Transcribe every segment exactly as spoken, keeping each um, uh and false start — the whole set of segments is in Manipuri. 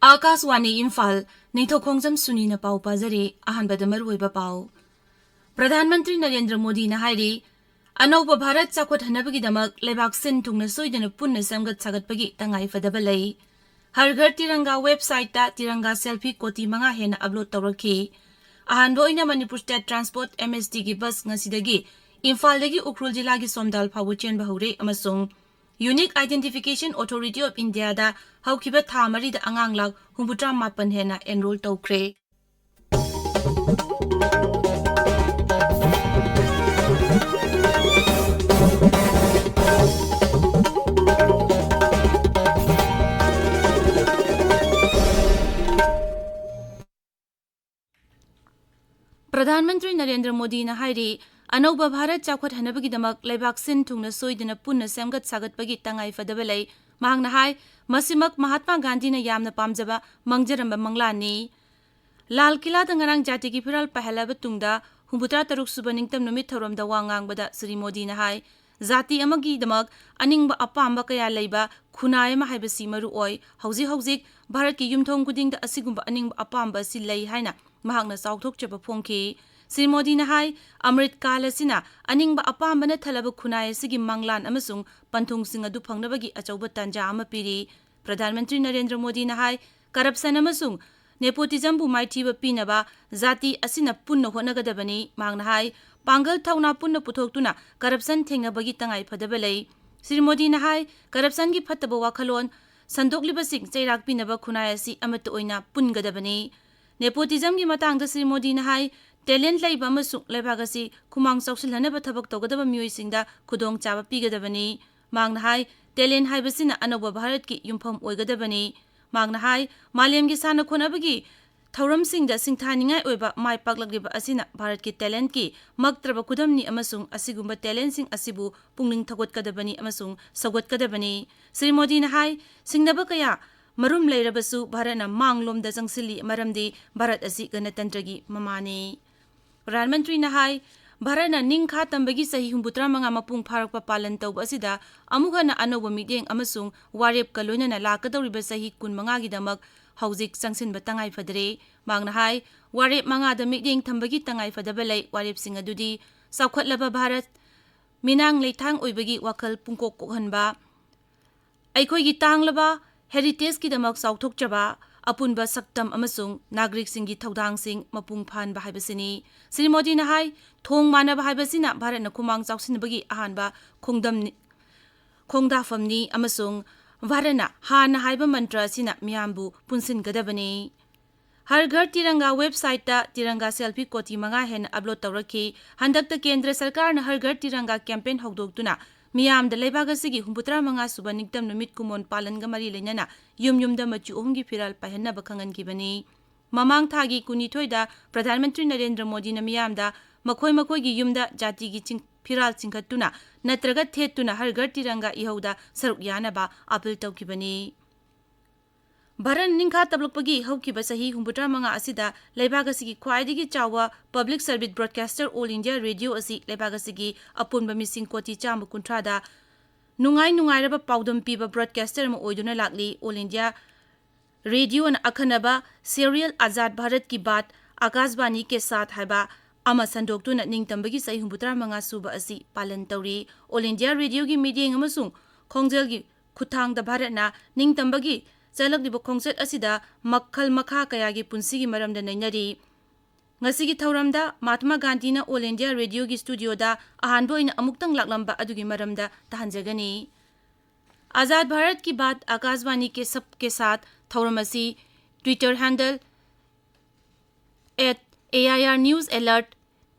ꯑꯥꯀꯥꯁꯋꯥꯅꯤ ꯏꯝꯐꯥꯜ, ꯅꯤꯡꯊꯧꯈꯣꯡꯖꯝ ꯁꯨꯅꯤꯅ ꯄꯥꯎ ꯄꯥꯖꯔꯤ꯫ ꯑꯍꯥꯟꯕꯗ ꯃꯔꯨꯑꯣꯏꯕ ꯄꯥꯎ꯫ ꯄ꯭ꯔꯙꯥꯟ ꯃꯟꯇ꯭ꯔꯤ ꯅꯔꯦꯟꯗ꯭ꯔ ꯃꯣꯗꯤꯅ ꯍꯥꯏꯔꯤ, ꯑꯅꯧꯕ ꯚꯥꯔꯠ ꯆꯥꯎꯈꯠꯍꯟꯅꯕꯒꯤꯗꯃꯛ ꯂꯩꯕꯥꯛ ꯁꯤꯟ ꯊꯨꯡꯅ ꯁꯣꯏꯗꯅ ꯄꯨꯟꯅ ꯁꯦꯝꯒꯠ ꯁꯥꯒꯠꯄꯒꯤ ꯇꯉꯥꯏ ꯐꯗꯕ ꯂꯩ꯫ ꯍꯔ ꯘꯔ ꯇꯤꯔꯪꯒꯥ ꯋꯦꯕꯁꯥꯏꯠꯇ ꯇꯤꯔꯪꯒꯥ ꯁꯦꯜꯐꯤ ꯀꯣꯇꯤ ꯃꯉꯥ ꯍꯦꯟꯅ ꯑꯞꯂꯣꯗ ꯇꯧꯔꯛꯈꯤ꯫ ꯑꯍꯥꯟꯕ ꯑꯣꯏꯅ ꯃꯅꯤꯄꯨꯔ ꯁ꯭ꯇꯦꯠ ꯇ꯭ꯔꯥꯟꯁꯄꯣꯔꯠ, ꯑꯦꯝ ꯑꯦꯁ ꯇꯤꯒꯤ ꯕꯁ ꯉꯁꯤꯗꯒꯤ ꯏꯝꯐꯥꯜꯗꯒꯤ ꯎꯈ꯭ꯔꯨꯜ ꯖꯤꯂꯥꯒꯤ ꯁꯣꯝꯗꯥꯜ ꯐꯥꯎꯕ ꯆꯦꯟꯕ ꯍꯧꯔꯦ ꯑꯃꯁꯨꯡ Unique Identification Authority of Indiaꯗ ꯍꯧꯈꯤꯕ ꯊꯥ ꯃꯔꯤꯗ ꯑꯉꯥꯡ ꯂꯥꯈ ꯍꯨꯝꯐꯨꯇꯔꯥ ꯃꯥꯄꯟ ꯍꯦꯟꯅ ꯑꯦꯟꯔꯣꯜ ꯇꯧꯈ꯭ꯔꯦ꯫ ꯄ꯭ꯔꯙꯥꯟ ꯃꯟꯇ꯭ꯔꯤ ꯅꯔꯦꯟꯗ꯭ꯔ ꯃꯣꯗꯤꯅ ꯍꯥꯏꯔꯤ, ꯑꯅꯧꯕ ꯚꯥꯔꯠ ꯆꯥꯎꯈꯠꯍꯟꯅꯕꯒꯤꯗꯃꯛ ꯂꯩꯕꯥꯛ ꯁꯤꯟ ꯊꯨꯡꯅ ꯁꯣꯏꯗꯅ ꯄꯨꯟꯅ ꯁꯦꯝꯒꯠ ꯁꯥꯒꯠꯄꯒꯤ ꯇꯉꯥꯏ ꯐꯗꯕ ꯂꯩ꯫ ꯃꯍꯥꯛꯅ ꯍꯥꯏ, ꯃꯁꯤꯃꯛ ꯃꯍꯥꯠꯃꯥ ꯒꯥꯟꯙꯤꯅ ꯌꯥꯝꯅ ꯄꯥꯝꯖꯕ ꯃꯪꯖꯔꯝꯕ ꯃꯪꯂꯥꯟꯅꯤ꯫ ꯂꯥꯜ ꯀꯤꯂꯥꯗ ꯉꯔꯥꯡ ꯖꯥꯇꯤꯒꯤ ꯐꯤꯔꯥꯜ ꯄꯥꯏꯍꯜꯂꯕ ꯇꯨꯡꯗ ꯍꯨꯝꯐꯨꯇꯔꯥ ꯇꯔꯨꯛ ꯁꯨꯕ ꯅꯤꯡꯇꯝ ꯅꯨꯃꯤꯠ ꯊꯧꯔꯝꯗ ꯋꯥ ꯉꯥꯡꯕꯗ ꯁ꯭ꯔꯤ ꯃꯣꯗꯤꯅ ꯍꯥꯏ, ꯖꯥꯇꯤ ꯑꯃꯒꯤꯗꯃꯛ ꯑꯅꯤꯡꯕ ꯑꯄꯥꯝꯕ ꯀꯌꯥ ꯂꯩꯕ ꯈꯨꯟꯅꯥꯏ ꯑꯃ ꯍꯥꯏꯕꯁꯤ ꯃꯔꯨ ꯑꯣꯏ꯫ ꯍꯧꯖꯤꯛ ꯍꯧꯖꯤꯛ ꯚꯥꯔꯠꯀꯤ ꯌꯨꯝꯊꯣꯡ ꯈꯨꯗꯤꯡꯗ ꯑꯁꯤꯒꯨꯝꯕ ꯑꯅꯤꯡꯕ ꯑꯄꯥꯝꯕ ꯑꯁꯤ ꯂꯩ ꯍꯥꯏꯅ ꯃꯍꯥꯛꯅ ꯆꯥꯎꯊꯣꯛꯆꯕ ꯐꯣꯡꯈꯤ꯫ ꯁ꯭ꯔꯤ ꯃꯣꯗꯤꯅ ꯍꯥꯏ, ꯑꯃ꯭ꯔꯤꯠ ꯀꯥꯜ ꯑꯁꯤꯅ ꯑꯅꯤꯡꯕ ꯑꯄꯥꯝꯕꯅ ꯊꯜꯂꯕ ꯈꯨꯟꯅꯥꯏ ꯑꯁꯤꯒꯤ ꯃꯪꯂꯥꯟ ꯑꯃꯁꯨꯡ ꯄꯟꯊꯨꯡꯁꯤꯡ ꯑꯗꯨ ꯐꯪꯅꯕꯒꯤ ꯑꯆꯧꯕ ꯇꯥꯟꯖꯥ ꯑꯃ ꯄꯤꯔꯤ꯫ ꯄ꯭ꯔꯙꯥꯟ ꯃꯟꯇ꯭ꯔꯤ ꯅꯔꯦꯟꯗ꯭ꯔ ꯃꯣꯗꯤꯅ ꯍꯥꯏ, ꯀꯔꯞꯁꯟ ꯑꯃꯁꯨꯡ ꯅꯦꯄꯣꯇꯤꯖꯝꯕꯨ ꯃꯥꯏꯊꯤꯕ ꯄꯤꯅꯕ ꯖꯥꯇꯤ ꯑꯁꯤꯅ ꯄꯨꯟꯅ ꯍꯣꯠꯅꯒꯗꯕꯅꯤ꯫ ꯃꯍꯥꯛꯅ ꯍꯥꯏ, ꯄꯥꯡꯒꯜ ꯊꯧꯅꯥ ꯄꯨꯟꯅ ꯄꯨꯊꯣꯛꯇꯨꯅ ꯀꯔꯞꯁꯟ ꯊꯦꯡꯅꯕꯒꯤ ꯇꯉꯥꯏ ꯐꯗꯕ ꯂꯩ꯫ ꯁ꯭ꯔꯤ ꯃꯣꯗꯤꯅ ꯍꯥꯏ, ꯀꯔꯞꯁꯟꯒꯤ ꯐꯠꯇꯕ ꯋꯥꯈꯜꯂꯣꯟ ꯁꯟꯗꯣꯛꯂꯤꯕꯁꯤꯡ ꯆꯩꯔꯥꯛ ꯄꯤꯅꯕ ꯈꯨꯟꯅꯥꯏ ꯑꯁꯤ ꯑꯃꯠꯇ ꯑꯣꯏꯅ ꯄꯨꯟꯒꯗꯕꯅꯤ꯫ ꯅꯦꯄꯣꯇꯤꯖꯝꯒꯤ ꯃꯇꯥꯡꯗ ꯁ꯭ꯔꯤ ꯃꯣꯗꯤꯅ ꯍꯥꯏ, ꯇꯦꯂꯦꯟꯠ ꯂꯩꯕ ꯑꯃꯁꯨꯡ ꯂꯩꯕꯥꯛ ꯑꯁꯤ ꯈꯨꯃꯥꯡ ꯆꯥꯎꯁꯤꯜꯍꯟꯅꯕ ꯊꯕꯛ ꯇꯧꯒꯗꯕ ꯃꯤꯑꯣꯏꯁꯤꯡꯗ ꯈꯨꯗꯣꯡꯆꯥꯕ ꯄꯤꯒꯗꯕꯅꯤ꯫ ꯃꯍꯥꯛꯅ ꯍꯥꯏ, ꯇꯦꯂꯦꯟꯠ ꯍꯥꯏꯕꯁꯤꯅ ꯑꯅꯧꯕ ꯚꯥꯔꯠꯀꯤ ꯌꯨꯝꯐꯝ ꯑꯣꯏꯒꯗꯕꯅꯤ꯫ ꯃꯍꯥꯛꯅ ꯍꯥꯏ, ꯃꯥꯂꯦꯝꯒꯤ ꯁꯥꯟꯅ ꯈꯣꯠꯅꯕꯒꯤ ꯊꯧꯔꯝꯁꯤꯡꯗ ꯁꯤꯡꯊꯥꯅꯤꯡꯉꯥꯏ ꯑꯣꯏꯕ ꯃꯥꯏ ꯄꯥꯛꯂꯛꯂꯤꯕ ꯑꯁꯤꯅ ꯚꯥꯔꯠꯀꯤ ꯇꯦꯂꯦꯟꯠꯀꯤ ꯃꯛꯇ꯭ꯔꯕ ꯈꯨꯗꯝꯅꯤ ꯑꯃꯁꯨꯡ ꯑꯁꯤꯒꯨꯝꯕ ꯇꯦꯂꯦꯟꯠꯁꯤꯡ ꯑꯁꯤꯕꯨ ꯄꯨꯛꯅꯤꯡ ꯊꯧꯒꯠꯀꯗꯕꯅꯤ ꯑꯃꯁꯨꯡ ꯁꯧꯒꯠꯀꯗꯕꯅꯤ꯫ ꯁ꯭ꯔꯤ ꯃꯣꯗꯤꯅ ꯍꯥꯏ, ꯁꯤꯡꯅꯕ ꯀꯌꯥ ꯃꯔꯨꯝ ꯂꯩꯔꯕꯁꯨ ꯚꯥꯔꯠꯅ ꯃꯥꯡꯂꯣꯝꯗ ꯆꯪꯁꯤꯜꯂꯤ, ꯃꯔꯝꯗꯤ ꯚꯥꯔꯠ ꯑꯁꯤ ꯒꯅꯇꯟꯇ꯭ꯔꯒꯤ ꯃꯃꯥꯅꯤ꯫ ꯄ꯭ꯔꯙꯥꯟ ꯃꯟꯇ꯭ꯔꯤꯅ ꯍꯥꯏ, ꯚꯥꯔꯠꯅ ꯅꯤꯡꯈꯥ ꯇꯝꯕꯒꯤ ꯆꯍꯤ ꯍꯨꯝꯐꯨꯇꯔꯥ ꯃꯉꯥ ꯃꯄꯨꯡ ꯐꯥꯔꯛꯄ ꯄꯥꯂꯟ ꯇꯧꯕ ꯑꯁꯤꯗ ꯑꯃꯨꯛ ꯍꯟꯅ ꯑꯅꯧꯕ ꯃꯤꯠꯌꯦꯡ ꯑꯃꯁꯨꯡ ꯋꯥꯔꯦꯞꯀ ꯂꯣꯏꯅꯅ ꯂꯥꯛꯀꯗꯧꯔꯤꯕ ꯆꯍꯤ ꯀꯨꯟꯃꯉꯥꯒꯤꯗꯃꯛ ꯍꯧꯖꯤꯛ ꯆꯪꯁꯤꯟꯕ ꯇꯉꯥꯏ ꯐꯗ꯭ꯔꯦ꯫ ꯃꯍꯥꯛꯅ ꯍꯥꯏ, ꯋꯥꯔꯦꯞ ꯃꯉꯥꯗ ꯃꯤꯠꯌꯦꯡ ꯊꯝꯕꯒꯤ ꯇꯉꯥꯏ ꯐꯗꯕ ꯂꯩ꯫ ꯋꯥꯔꯦꯞꯁꯤꯡ ꯑꯗꯨꯗꯤ ꯆꯥꯎꯈꯠꯂꯕ ꯚꯥꯔꯠ, ꯃꯤꯅꯥꯡ ꯂꯩꯊꯥꯡ ꯑꯣꯏꯕꯒꯤ ꯋꯥꯈꯜ ꯄꯨꯡꯀꯣꯛ ꯀꯣꯛꯍꯟꯕ, ꯑꯩꯈꯣꯏꯒꯤ ꯇꯥꯡꯂꯕ ꯍꯦꯔꯤꯇꯦꯖꯀꯤꯗꯃꯛ ꯆꯥꯎꯊꯣꯛꯆꯕ, ꯑꯄꯨꯟꯕ ꯁꯛꯇꯝ ꯑꯃꯁꯨꯡ ꯅꯥꯒꯔꯤꯛꯁꯤꯡꯒꯤ ꯊꯧꯗꯥꯡꯁꯤꯡ ꯃꯄꯨꯡ ꯐꯥꯍꯟꯕ ꯍꯥꯏꯕꯁꯤꯅꯤ꯫ ꯁ꯭ꯔꯤ ꯃꯣꯗꯤꯅ ꯍꯥꯏ, ꯊꯣꯡ ꯃꯥꯟꯅꯕ ꯍꯥꯏꯕꯁꯤꯅ ꯚꯥꯔꯠꯅ ꯈꯨꯃꯥꯡ ꯆꯥꯎꯁꯤꯟꯕꯒꯤ ꯑꯍꯥꯟꯕ ꯈꯣꯡꯗꯝꯅꯤ, ꯈꯣꯡꯗꯥꯐꯝꯅꯤ ꯑꯃꯁꯨꯡ ꯚꯥꯔꯠꯅ ꯍꯥꯟꯅ ꯍꯥꯏꯕ ꯃꯟꯇ꯭ꯔ ꯑꯁꯤꯅ ꯃꯤꯌꯥꯝꯕꯨ ꯄꯨꯟꯁꯤꯟꯒꯗꯕꯅꯤ꯫ ꯍꯔ ꯘꯔ ꯇꯤꯔꯪꯒꯥ ꯋꯦꯕꯁꯥꯏꯠꯇ ꯇꯤꯔꯪꯒꯥ ꯁꯦꯜꯐꯤ ꯀꯣꯇꯤ ꯃꯉꯥ ꯍꯦꯟꯅ ꯑꯞꯂꯣꯗ ꯇꯧꯔꯛꯈꯤ꯫ ꯍꯟꯗꯛꯇ ꯀꯦꯟꯗ꯭ꯔ ꯁꯔꯀꯥꯔꯅ ꯍꯔ ꯘꯔ ꯇꯤꯔꯪꯒꯥ ꯀꯦꯝꯄꯦꯟ ꯍꯧꯗꯣꯛꯇꯨꯅ ꯃꯤꯌꯥꯝꯗ ꯂꯩꯕꯥꯛ ꯑꯁꯤꯒꯤ ꯍꯨꯝꯐꯨꯇꯔꯥ ꯃꯉꯥ ꯁꯨꯕ ꯅꯤꯡꯇꯝ ꯅꯨꯃꯤꯠ ꯀꯨꯝꯑꯣꯟ ꯄꯥꯂꯟꯒ ꯃꯔꯤ ꯂꯩꯅꯅ ꯌꯨꯝ ꯌꯨꯝꯗ ꯃꯆꯨ ꯑꯍꯨꯝꯒꯤ ꯐꯤꯔꯥꯜ ꯄꯥꯏꯍꯟꯅꯕ ꯈꯪꯍꯟꯈꯤꯕꯅꯤ꯫ ꯃꯃꯥꯡ ꯊꯥꯒꯤ ꯀꯨꯟꯅꯤꯊꯣꯏꯗ ꯄ꯭ꯔꯙꯥꯟ ꯃꯟꯇ꯭ꯔꯤ ꯅꯔꯦꯟꯗ꯭ꯔ ꯃꯣꯗꯤꯅ ꯃꯤꯌꯥꯝꯗ ꯃꯈꯣꯏ ꯃꯈꯣꯏꯒꯤ ꯌꯨꯝꯗ ꯖꯥꯇꯤꯒꯤ ꯆꯤꯡ-, ꯐꯤꯔꯥꯜ ꯆꯤꯡꯈꯠꯇꯨꯅ ꯅꯠꯇ꯭ꯔꯒ ꯊꯦꯠꯇꯨꯅ ꯍꯔ ꯘꯔ ꯇꯤꯔꯪꯒꯥ ꯏꯍꯧꯗ ꯁꯔꯨꯛ ꯌꯥꯅꯕ ꯑꯥꯄꯤꯜ ꯇꯧꯈꯤꯕꯅꯤ꯫ ꯚꯥꯔꯠ ꯅꯤꯡꯈꯥ ꯇꯞꯂꯛꯄꯒꯤ ꯍꯧꯈꯤꯕ ꯆꯍꯤ ꯍꯨꯝꯐꯨꯇꯔꯥ ꯃꯉꯥ ꯑꯁꯤꯗ ꯂꯩꯕꯥꯛ ꯑꯁꯤꯒꯤ ꯈ꯭ꯋꯥꯏꯗꯒꯤ ꯆꯥꯎꯕ public service broadcaster all India radio ꯑꯁꯤ ꯂꯩꯕꯥꯛ ꯑꯁꯤꯒꯤ ꯑꯄꯨꯟꯕ ꯃꯤꯁꯤꯡ ꯀꯣꯇꯤ ꯆꯥꯝꯃ ꯀꯨꯟꯊ꯭ꯔꯥꯗ ꯅꯨꯡꯉꯥꯏ ꯅꯨꯡꯉꯥꯏꯔꯕ ꯄꯥꯎꯗꯝ ꯄꯤꯕ ꯕ꯭ꯔꯣꯗꯀꯥꯁꯇꯔ ꯑꯃ ꯑꯣꯏꯗꯨꯅ ꯂꯥꯛꯂꯤ꯫ ꯑꯣꯜ ꯏꯟꯗꯤꯌꯥ ꯔꯦꯗꯤꯑꯣꯅ ꯑꯈꯟꯅꯕ ꯁꯦꯔꯤꯌꯦꯜ ꯑꯖꯥꯗ ꯚꯥꯔꯠ ꯀꯤ ꯕꯥꯠ ꯑꯀꯥꯁꯕꯥꯅꯤ ꯀꯦ ꯁꯥꯊ ꯍꯥꯏꯕ ꯑꯃ ꯁꯟꯗꯣꯛꯇꯨꯅ ꯅꯤꯡꯇꯝꯕꯒꯤ ꯆꯍꯤ ꯍꯨꯝꯐꯨꯇꯔꯥ ꯃꯉꯥ ꯁꯨꯕ ꯑꯁꯤ ꯄꯥꯂꯟ ꯇꯧꯔꯤ꯫ ꯑꯣꯜ ꯏꯟꯗꯤꯌꯥ ꯔꯦꯗꯤꯑꯣꯒꯤ ꯃꯤꯠꯌꯦꯡ ꯑꯃꯁꯨꯡ ꯈꯣꯡꯖꯦꯜꯒꯤ ꯈꯨꯠꯊꯥꯡꯗ ꯚꯥꯔꯠꯅ ꯅꯤꯡꯇꯝꯕꯒꯤ ꯆꯠꯂꯛꯂꯤꯕ ꯈꯣꯡꯆꯠ ꯑꯁꯤꯗ ꯃꯈꯜ ꯃꯈꯥ ꯀꯌꯥꯒꯤ ꯄꯨꯟꯁꯤꯒꯤ ꯃꯔꯝꯗ ꯅꯩꯅꯔꯤ꯫ ꯉꯁꯤꯒꯤ ꯊꯧꯔꯝꯗ ꯃꯍꯥꯠꯃꯥ ꯒꯥꯟꯙꯤꯅ ꯑꯣꯜ ꯏꯟꯗꯤꯌꯥ ꯔꯦꯗꯤꯑꯣꯒꯤ ꯁ꯭ꯇꯨꯗꯤꯑꯣꯗ ꯑꯍꯥꯟꯕ ꯑꯣꯏꯅ ꯑꯃꯨꯛꯇꯪ ꯂꯥꯛꯂꯝꯕ ꯑꯗꯨꯒꯤ ꯃꯔꯝꯗ ꯇꯥꯍꯟꯖꯒꯅꯤ꯫ ꯑꯖꯥꯗ ꯚꯥꯔꯠ ꯀꯤ ꯕꯥꯠ ꯑꯀꯥꯁꯕꯥꯅꯤ ꯀꯦ ꯁꯕ ꯀꯦ ꯁꯥꯊ ꯊꯧꯔꯝ ꯑꯁꯤ Twitter handle at A I R News Alert,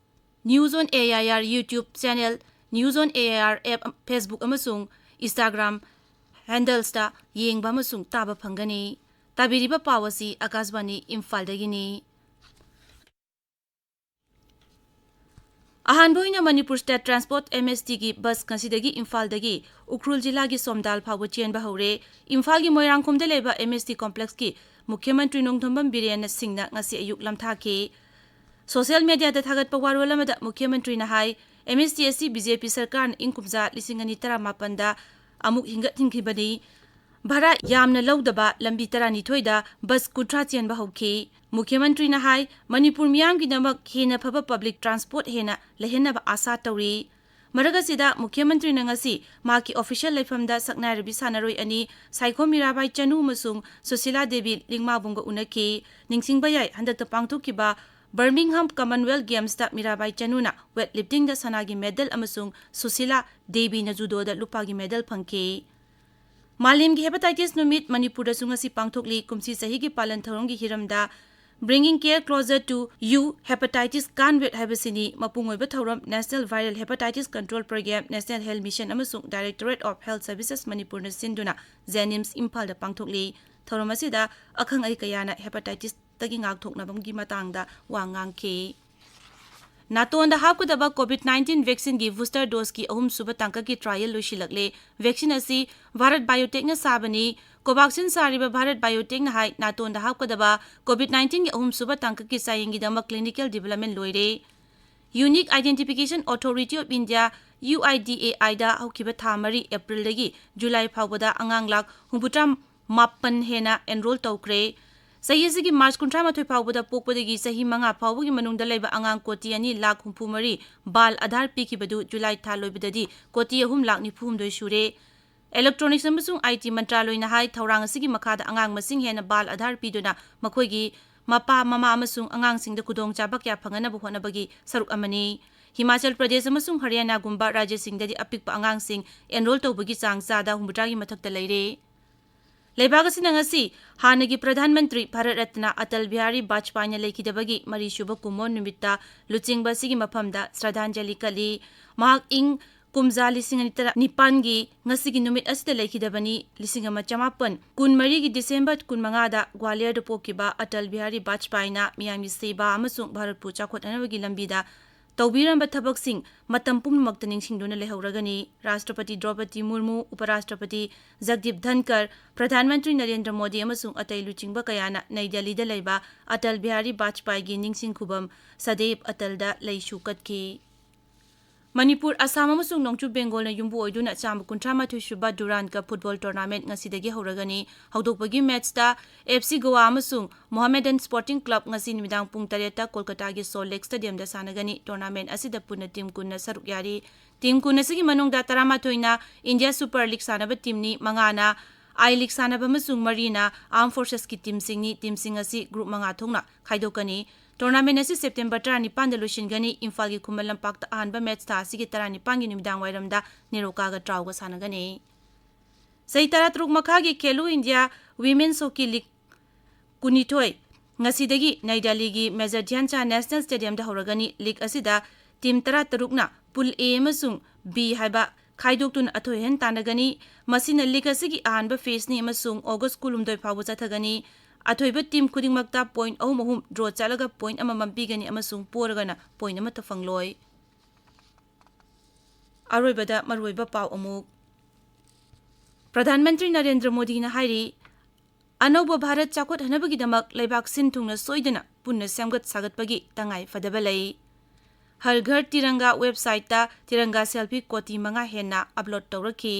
News on A I R YouTube channel, News on A I R app, Facebook ꯑꯃꯁꯨꯡ Instagram handlesꯇ ꯌꯦꯡꯕ ꯑꯃꯁꯨꯡ ꯇꯥꯕ ꯐꯪꯒꯅꯤ꯫ ꯇꯥꯕꯤꯔꯤꯕ ꯄꯥꯎ ꯑꯁꯤ ꯑꯀꯥꯁꯕꯥꯅꯤ ꯏꯝꯐꯥꯜꯗꯒꯤꯅꯤ꯫ ꯑꯍꯥꯟꯕ ꯑꯣꯏꯅ Manipur state transport, M S T ꯒꯤ ꯕꯁ ꯉꯁꯤꯗꯒꯤ ꯏꯝꯐꯥꯜꯗꯒꯤ ꯎꯈ꯭ꯔꯨꯜ ꯖꯤꯂꯥꯒꯤ ꯁꯣꯝꯗꯥꯜ ꯐꯥꯎꯕ ꯆꯦꯟꯕ ꯍꯧꯔꯦ꯫ ꯏꯝꯐꯥꯜꯒꯤ ꯃꯣꯏꯔꯥꯡꯈꯣꯝꯗ ꯂꯩꯕ M S T ꯀꯣꯝꯄ꯭ꯂꯦꯛꯁꯀꯤ ꯃꯨꯈ꯭ꯌ ꯃꯟꯇ꯭ꯔꯤ ꯅꯣꯡꯊꯣꯝꯕꯝ ꯕꯤꯔꯦꯟ ꯁꯤꯡꯅ ꯉꯁꯤ ꯑꯌꯨꯛ ꯂꯝꯊꯥꯈꯤ꯫ ꯁꯣꯁꯤꯌꯦꯜ ꯃꯦꯗꯤꯌꯥꯗ ꯊꯥꯒꯠꯄ ꯋꯥꯔꯣꯜ ꯑꯃꯗ ꯃꯨꯈ꯭ꯌ ꯃꯟꯇ꯭ꯔꯤꯅ ꯍꯥꯏ, M S T ꯑꯁꯤ B J P ꯁꯔꯀꯥꯔꯅ ꯏꯪ ꯀꯨꯝꯖꯥ ꯂꯤꯁꯤꯡ ꯑꯅꯤ ꯇꯔꯥꯃꯥꯄꯟꯗ ꯑꯃꯨꯛ ꯍꯤꯡꯒꯠꯍꯟꯈꯤꯕꯅꯤ꯫ ꯚꯥꯔꯥ ꯌꯥꯝꯅ ꯂꯧꯗꯕ ꯂꯝꯕꯤ ꯇꯔꯥꯅꯤꯊꯣꯏꯗ ꯕꯁ ꯀꯨꯟꯊ꯭ꯔꯥ ꯆꯦꯟꯕ ꯍꯧꯈꯤ꯫ ꯃꯨꯈ꯭ꯌ ꯃꯟꯇ꯭ꯔꯤꯅ ꯍꯥꯏ, ꯃꯅꯤꯄꯨꯔ ꯃꯤꯌꯥꯝꯒꯤꯗꯃꯛ ꯍꯦꯟꯅ ꯐꯕ ꯄꯕ꯭ꯂꯤꯛ ꯇ꯭ꯔꯥꯟꯁꯄꯣꯔꯠ ꯍꯦꯟꯅ ꯂꯩꯍꯟꯅꯕ ꯑꯥꯁꯥ ꯇꯧꯔꯤ꯫ ꯃꯔꯛ ꯑꯁꯤꯗ, ꯃꯨꯈ꯭ꯌ ꯃꯟꯇ꯭ꯔꯤꯅ ꯉꯁꯤ ꯃꯍꯥꯛꯀꯤ ꯑꯣꯐꯤꯁꯤꯌꯦꯜ ꯂꯩꯐꯝꯗ ꯁꯛꯅꯥꯏꯔꯕꯤ ꯁꯥꯟꯅꯔꯣꯏ ꯑꯅꯤ ꯁꯥꯏꯈꯣꯝ ꯃꯤꯔꯥꯕꯥꯏ ꯆꯅꯨ ꯑꯃꯁꯨꯡ ꯁꯨꯁꯤꯂꯥ ꯗꯦꯕꯤ ꯂꯤꯡꯃꯥꯕꯨꯡꯒ ꯎꯅꯈꯤ꯫ ꯅꯤꯡꯁꯤꯡꯕ ꯌꯥꯏ, ꯍꯟꯗꯛꯇ ꯄꯥꯡꯊꯣꯛꯈꯤꯕ ꯕꯔꯃꯤꯡꯍꯝ ꯀꯃꯟꯋꯦꯜꯊ ꯒꯦꯝꯁꯇ ꯃꯤꯔꯥꯕꯥꯏ ꯆꯅꯨꯅ ꯋꯦꯠ ꯂꯤꯐꯇꯤꯡꯗ ꯁꯅꯥꯒꯤ ꯃꯦꯗꯜ ꯑꯃꯁꯨꯡ ꯁꯨꯁꯤꯂꯥ ꯗꯦꯕꯤꯅ ꯖꯨꯗꯣꯗ ꯂꯨꯄꯥꯒꯤ ꯃꯦꯗꯜ ꯐꯪꯈꯤ꯫ ꯃꯥꯂꯦꯝꯒꯤ ꯍꯦꯄꯥꯇꯥꯏꯇꯤꯁ ꯅꯨꯃꯤꯠ ꯃꯅꯤꯄꯨꯔꯗꯁꯨ ꯉꯁꯤ ꯄꯥꯡꯊꯣꯛꯂꯤ꯫ ꯀꯨꯝꯁꯤ ꯆꯍꯤꯒꯤ ꯄꯥꯂꯟ ꯊꯧꯔꯝꯒꯤ ꯍꯤꯔꯝꯗ Bringing Care Closer to You, Hepatitis Can't Wait ꯍꯥꯏꯕꯁꯤꯅꯤ꯫ ꯃꯄꯨꯡ ꯑꯣꯏꯕ ꯊꯧꯔꯝ National Viral Hepatitis Control Program, National Health Mission ꯑꯃꯁꯨꯡ Directorate of Health Services ꯃꯅꯤꯄꯨꯔꯅ ꯁꯤꯟꯗꯨꯅ JNIMS ꯏꯝꯐꯥꯜꯗ ꯄꯥꯡꯊꯣꯛꯂꯤ꯫ ꯊꯧꯔꯝ ꯑꯁꯤꯗ ꯑꯈꯪ ꯑꯍꯩ ꯀꯌꯥꯅ ꯍꯦꯄꯥꯇꯥꯏꯇꯤꯁꯇꯒꯤ ꯉꯥꯛꯊꯣꯛꯅꯕꯒꯤ ꯃꯇꯥꯡꯗ ꯋꯥ ꯉꯥꯡꯈꯤ꯫ ꯅꯥꯇꯣꯟꯗ ꯍꯥꯞꯀꯗꯕ ꯀꯣꯚꯤꯗ ꯅꯥꯏꯟꯇꯤꯟ ꯚꯦꯛꯁꯤꯟꯒꯤ ꯕꯨꯁꯇꯔ ꯗꯣꯁꯀꯤ ꯑꯍꯨꯝꯁꯨꯕ ꯇꯥꯡꯀꯛꯀꯤ ꯇ꯭ꯔꯥꯏꯌꯦꯜ ꯂꯣꯏꯁꯤꯜꯂꯛꯂꯦ꯫ ꯚꯦꯛꯁꯤꯟ ꯑꯁꯤ ꯚꯥꯔꯠ ꯕꯥꯏꯑꯣꯇꯦꯛꯅ ꯁꯥꯕꯅꯤ꯫ ꯀꯣꯚꯥꯛꯁꯤꯟ ꯁꯥꯔꯤꯕ ꯚꯥꯔꯠ ꯕꯥꯏꯑꯣꯇꯦꯛꯅ ꯍꯥꯏ, ꯅꯥꯇꯣꯟꯗ ꯍꯥꯞꯀꯗꯕ ꯀꯣꯚꯤꯗ ꯅꯥꯏꯟꯇꯤꯟꯒꯤ ꯑꯍꯨꯝꯁꯨꯕ ꯇꯥꯡꯀꯛꯀꯤ ꯆꯥꯌꯦꯡꯒꯤꯗꯃꯛ ꯀ꯭ꯂꯤꯅꯤꯀꯦꯜ ꯗꯤꯕꯦꯂꯞꯃꯦꯟ ꯂꯣꯏꯔꯦ꯫ Unique Identification Authority of India, UIDAI ꯗ ꯍꯧꯈꯤꯕ ꯊꯥ ꯃꯔꯤ, ꯑꯦꯄ꯭ꯔꯤꯜꯗꯒꯤ ꯖꯨꯂꯥꯏ ꯐꯥꯎꯕꯗ ꯑꯉꯥꯡ ꯂꯥꯈ ꯍꯨꯝꯐꯨꯇꯔꯥ ꯃꯥꯄꯟ ꯍꯦꯟꯅ ꯑꯦꯟꯔꯣꯜ ꯇꯧꯈ꯭ꯔꯦ꯫ ꯆꯍꯤ ꯑꯁꯤꯒꯤ ꯃꯥꯔꯆ ꯀꯨꯟꯊ꯭ꯔꯥ ꯃꯥꯊꯣꯏ ꯐꯥꯎꯕꯗ ꯄꯣꯛꯄꯗꯒꯤ ꯆꯍꯤ ꯃꯉꯥ ꯐꯥꯎꯕꯒꯤ ꯃꯅꯨꯡꯗ ꯂꯩꯕ ꯑꯉꯥꯡ ꯀꯣꯇꯤ ꯑꯅꯤ ꯂꯥꯈ ꯍꯨꯝꯐꯨ ꯃꯔꯤ ꯕꯥꯜ ꯑꯥꯙꯥꯔ ꯄꯤꯈꯤꯕꯗꯨ ꯖꯨꯂꯥꯏ ꯊꯥ ꯂꯣꯏꯕꯗꯗꯤ ꯀꯣꯇꯤ ꯑꯍꯨꯝ ꯂꯥꯈ ꯅꯤꯐꯨ ꯍꯨꯝꯗꯣꯏ ꯁꯨꯔꯦ꯫ Electronics ꯑꯃꯁꯨꯡ IT ꯃꯟꯇ꯭ꯔꯥꯂꯣꯏꯅ ꯍꯥꯏ, ꯊꯧꯔꯥꯡ ꯑꯁꯤꯒꯤ ꯃꯈꯥꯗ ꯑꯉꯥꯡ ꯃꯁꯤꯡ ꯍꯦꯟꯅ ꯕꯥꯜ ꯑꯥꯙꯥꯔ ꯄꯤꯗꯨꯅ ꯃꯈꯣꯏꯒꯤ ꯃꯄꯥ, ꯃꯃꯥ ꯑꯃꯁꯨꯡ ꯑꯉꯥꯡꯁꯤꯡꯗ ꯈꯨꯗꯣꯡꯆꯥꯕ ꯀꯌꯥ ꯐꯪꯍꯟꯅꯕ ꯍꯣꯠꯅꯕꯒꯤ ꯁꯔꯨꯛ ꯑꯃꯅꯤ꯫ ꯍꯤꯃꯥꯆꯜ ꯄ꯭ꯔꯗꯦꯁ ꯑꯃꯁꯨꯡ ꯍꯔꯤꯌꯥꯅꯥꯒꯨꯝꯕ ꯔꯥꯖ꯭ꯌꯁꯤꯡꯗꯗꯤ ꯑꯄꯤꯛꯄ ꯑꯉꯥꯡꯁꯤꯡ ꯑꯦꯟꯔꯣꯜ ꯇꯧꯕꯒꯤ ꯆꯥꯡ ꯆꯥꯗ ꯍꯨꯝꯐꯨꯇꯔꯥꯒꯤ ꯃꯊꯛꯇ ꯂꯩꯔꯦ꯫ ꯂꯩꯕꯥꯛ ꯑꯁꯤꯅ ꯉꯁꯤ ꯍꯥꯟꯅꯒꯤ ꯄ꯭ꯔꯙꯥꯟ ꯃꯟꯇ꯭ꯔꯤ ꯚꯥꯔꯠ ꯔꯠꯅ ꯑꯇꯜ ꯕꯤꯍꯥꯔꯤ ꯕꯥꯖꯄꯥꯏꯅ ꯂꯩꯈꯤꯗꯕꯒꯤ ꯃꯔꯤꯁꯨꯕ ꯀꯨꯝꯑꯣꯟ ꯅꯨꯃꯤꯠꯇ ꯂꯨꯆꯤꯡꯕ ꯑꯁꯤꯒꯤ ꯃꯐꯝꯗ ꯁ꯭ꯔꯗꯥꯟꯖꯂꯤ ꯀꯠꯂꯤ꯫ ꯃꯍꯥꯛ ꯏꯪ ꯀꯨꯝꯖꯥ ꯂꯤꯁꯤꯡ ꯑꯅꯤ ꯇꯔꯥꯅꯤꯄꯥꯟꯒꯤ ꯉꯁꯤꯒꯤ ꯅꯨꯃꯤꯠ ꯑꯁꯤꯗ ꯂꯩꯈꯤꯗꯕꯅꯤ꯫ ꯂꯤꯁꯤꯡ ꯑꯃ ꯆꯃꯥꯄꯟ ꯀꯨꯟꯃꯔꯤꯒꯤ ꯗꯤꯁꯦꯝꯕꯔ ꯀꯨꯟꯃꯉꯥꯗ ꯒ꯭ꯋꯥꯂꯤꯌꯔꯗ ꯄꯣꯛꯈꯤꯕ ꯑꯇꯜ ꯕꯤꯍꯥꯔꯤ ꯕꯥꯖꯄꯥꯏꯅ ꯃꯤꯌꯥꯝꯒꯤ ꯁꯦꯕꯥ ꯑꯃꯁꯨꯡ ꯚꯥꯔꯠꯄꯨ ꯆꯥꯎꯈꯠꯅꯅꯕꯒꯤ ꯂꯝꯕꯤꯗ ꯇꯧꯕꯤꯔꯝꯕ ꯊꯕꯛꯁꯤꯡ ꯃꯇꯝ ꯄꯨꯝꯅꯃꯛꯇ ꯅꯤꯡꯁꯤꯡꯗꯨꯅ ꯂꯩꯍꯧꯔꯒꯅꯤ꯫ ꯔꯥꯁꯇ꯭ꯔꯄꯇꯤ ꯗ꯭ꯔꯧꯄꯗꯤ ꯃꯨꯔꯃꯨ, ꯎꯄꯔꯥꯁꯇ꯭ꯔꯄꯇꯤ ꯖꯒꯗꯤꯞ ꯙꯟꯀꯔ, ꯄ꯭ꯔꯙꯥꯟ ꯃꯟꯇ꯭ꯔꯤ ꯅꯔꯦꯟꯗ꯭ꯔ ꯃꯣꯗꯤ ꯑꯃꯁꯨꯡ ꯑꯇꯩ ꯂꯨꯆꯤꯡꯕ ꯀꯌꯥꯅ ꯅꯩ ꯗꯦꯜꯂꯤꯗ ꯂꯩꯕ ꯑꯇꯜ ꯕꯤꯍꯥꯔꯤ ꯕꯥꯖꯄꯥꯏꯒꯤ ꯅꯤꯡꯁꯤꯡ ꯈꯨꯕꯝ ꯁꯗꯦꯕ ꯑꯇꯜꯗ ꯂꯩꯁꯨ ꯀꯠꯈꯤ꯫ ꯃꯅꯤꯄꯨꯔ, ꯑꯁꯥꯝ ꯑꯃꯁꯨꯡ ꯅꯣꯡꯆꯨꯞ ꯕꯦꯡꯒꯣꯜꯅ ꯌꯨꯝꯕꯨ ꯑꯣꯏꯗꯨꯅ ꯆꯥꯝꯃ ꯀꯨꯟꯊ꯭ꯔꯥ ꯃꯥꯊꯣꯏ ꯁꯨꯕ ꯗꯨꯔꯥꯟ ꯀꯞ ꯐꯨꯠꯕꯣꯜ ꯇꯣꯔꯅꯥꯃꯦꯟꯠ ꯉꯁꯤꯗꯒꯤ ꯍꯧꯔꯒꯅꯤ꯫ ꯍꯧꯗꯣꯛꯄꯒꯤ ꯃꯦꯠꯁꯇ ꯑꯦꯐ ꯁꯤ ꯒꯣꯋꯥ ꯑꯃꯁꯨꯡ ꯃꯣꯍꯥꯃꯦꯗꯟ ꯁ꯭ꯄꯣꯔꯇꯤꯡ ꯀ꯭ꯂꯕ ꯉꯁꯤ ꯅꯨꯃꯤꯗꯥꯡ ꯄꯨꯡ ꯇꯔꯦꯠꯇ ꯀꯣꯜꯀꯇꯥꯒꯤ ꯁꯣꯜ ꯂꯦꯛ ꯁ꯭ꯇꯦꯗꯤꯌꯝꯗ ꯁꯥꯟꯅꯒꯅꯤ꯫ ꯇꯣꯔꯅꯥꯃꯦꯟꯠ ꯑꯁꯤꯗ ꯄꯨꯟꯅ ꯇꯤꯝ ꯀꯨꯟꯅ ꯁꯔꯨꯛ ꯌꯥꯔꯤ꯫ ꯇꯤꯝ ꯀꯨꯟ ꯑꯁꯤꯒꯤ ꯃꯅꯨꯡꯗ ꯇꯔꯥꯃꯥꯊꯣꯏꯅ ꯏꯟꯗꯤꯌꯥ ꯁꯨꯄꯔ ꯂꯤꯒ ꯁꯥꯟꯅꯕ ꯇꯤꯝꯅꯤ, ꯃꯉꯥꯅ ꯑꯥꯏ ꯂꯤꯒ ꯁꯥꯟꯅꯕ ꯑꯃꯁꯨꯡ ꯃꯔꯤꯅ ꯑꯥꯔꯝ ꯐꯣꯔꯁꯦꯁꯀꯤ ꯇꯤꯝꯁꯤꯡꯅꯤ꯫ ꯇꯤꯝꯁꯤꯡ ꯑꯁꯤ ꯒ꯭ꯔꯨꯞ ꯃꯉꯥ ꯊꯣꯛꯅ ꯈꯥꯏꯗꯣꯛꯀꯅꯤ꯫ ꯇꯣꯔꯅꯥꯃꯦꯟꯠ ꯑꯁꯤ ꯁꯦꯞꯇꯦꯝꯕꯔ ꯇꯔꯥꯅꯤꯄꯥꯟꯗ ꯂꯣꯏꯁꯤꯟꯒꯅꯤ꯫ ꯏꯝꯐꯥꯜꯒꯤ ꯈꯨꯃꯟ ꯂꯝꯄꯥꯛꯇ ꯑꯍꯥꯟꯕ ꯃꯦꯠꯁ ꯊꯥ ꯑꯁꯤꯒꯤ ꯇꯔꯥꯅꯤꯄꯥꯟꯒꯤ ꯅꯨꯃꯤꯗꯥꯡ ꯋꯥꯏꯔꯝꯗ ꯅꯦꯔꯣꯀꯥꯒ ꯇ꯭ꯔꯥꯎꯒ ꯁꯥꯟꯅꯒꯅꯤ꯫ ꯆꯍꯤ ꯇꯔꯥꯇꯔꯨꯛ ꯃꯈꯥꯒꯤ ꯈꯦꯂꯣ ꯏꯟꯗꯤꯌꯥ ꯋꯤꯃꯦꯟꯁ ꯍꯣꯀꯤ ꯂꯤꯒ ꯀꯨꯟꯅꯤꯊꯣꯏ ꯉꯁꯤꯗꯒꯤ ꯅꯩ ꯗꯦꯜꯂꯤꯒꯤ ꯃꯦꯖꯔ ꯙ꯭ꯌꯥꯟꯆꯥꯟ ꯅꯦꯁꯅꯦꯜ ꯁ꯭ꯇꯦꯗꯤꯌꯝꯗ ꯍꯧꯔꯒꯅꯤ꯫ ꯂꯤꯒ ꯑꯁꯤꯗ ꯇꯤꯝ ꯇꯔꯥꯇꯔꯨꯛꯅ ꯄꯨꯜ ꯑꯦ ꯑꯃꯁꯨꯡ ꯕꯤ ꯍꯥꯏꯕ ꯈꯥꯏꯗꯣꯛꯇꯨꯅ ꯑꯊꯣꯏ ꯑꯍꯦꯟ ꯇꯥꯟꯅꯒꯅꯤ꯫ ꯃꯁꯤꯅ ꯂꯤꯒ ꯑꯁꯤꯒꯤ ꯑꯍꯥꯟꯕ ꯐꯦꯖꯅꯤ ꯑꯃꯁꯨꯡ ꯑꯣꯒꯁ ꯀꯨꯟꯍꯨꯝꯗꯣꯏ ꯐꯥꯎꯕ ꯆꯠꯊꯒꯅꯤ꯫ ꯑꯊꯣꯏꯕ ꯇꯤꯝ ꯈꯨꯗꯤꯡꯃꯛꯇ ꯄꯣꯏꯟꯠ ꯑꯍꯨꯝ ꯑꯍꯨꯝ, ꯗ꯭ꯔꯣ ꯆꯠꯂꯒ ꯄꯣꯏꯟꯠ ꯑꯃꯃꯝ ꯄꯤꯒꯅꯤ ꯑꯃꯁꯨꯡ ꯄꯣꯔꯒꯅ ꯄꯣꯏꯟꯠ ꯑꯃꯠꯇ ꯐꯪꯂꯣꯏ꯫ ꯑꯔꯣꯏꯕꯗ ꯃꯔꯨꯑꯣꯏꯕ ꯄꯥꯎ ꯑꯃꯨꯛ꯫ ꯄ꯭ꯔꯙꯥꯟ ꯃꯟꯇ꯭ꯔꯤ ꯅꯔꯦꯟꯗ꯭ꯔ ꯃꯣꯗꯤꯅ ꯍꯥꯏꯔꯤ, ꯑꯅꯧꯕ ꯚꯥꯔꯠ ꯆꯥꯎꯈꯠꯍꯟꯅꯕꯒꯤꯗꯃꯛ ꯂꯩꯕꯥꯛ ꯁꯤꯟ ꯊꯨꯡꯅ ꯁꯣꯏꯗꯅ ꯄꯨꯟꯅ ꯁꯦꯝꯒꯠ ꯁꯥꯒꯠꯄꯒꯤ ꯇꯉꯥꯏ ꯐꯗꯕ ꯂꯩ꯫ ꯍꯔ ꯘꯔ ꯇꯤꯔꯪꯒꯥ ꯋꯦꯕꯁꯥꯏꯠꯇ ꯇꯤꯔꯪꯒꯥ ꯁꯦꯜꯐꯤ ꯀꯣꯇꯤ ꯃꯉꯥ ꯍꯦꯟꯅ ꯑꯞꯂꯣꯗ ꯇꯧꯔꯛꯈꯤ꯫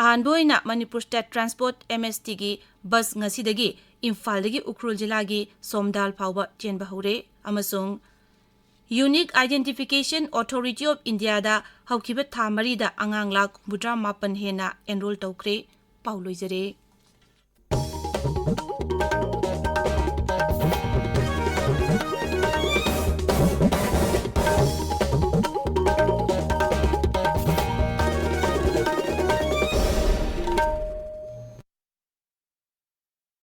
ꯑꯍꯥꯟꯕ ꯑꯣꯏꯅ ꯃꯅꯤꯄꯨꯔ ꯁ꯭ꯇꯦꯠ ꯇ꯭ꯔꯥꯟꯁꯄꯣꯔꯠ, ꯑꯦꯝ ꯑꯦꯁ ꯇꯤꯒꯤ ꯕꯁ ꯉꯁꯤꯗꯒꯤ ꯏꯝꯐꯥꯜꯗꯒꯤ ꯎꯈ꯭ꯔꯨꯜ ꯖꯤꯂꯥꯒꯤ ꯁꯣꯝꯗꯥꯜ ꯐꯥꯎꯕ ꯆꯦꯟꯕ ꯍꯧꯔꯦ ꯑꯃꯁꯨꯡ Unique Identification Authority of Indiaꯗ ꯍꯧꯈꯤꯕ ꯊꯥ ꯃꯔꯤꯗ ꯑꯉꯥꯡ ꯂꯥꯈ ꯍꯨꯝꯐꯨꯇꯔꯥ ꯃꯥꯄꯟ ꯍꯦꯟꯅ ꯑꯦꯟꯔꯣꯜ ꯇꯧꯈ꯭ꯔꯦ꯫ ꯄꯥꯎ ꯂꯣꯏꯖꯔꯦ꯫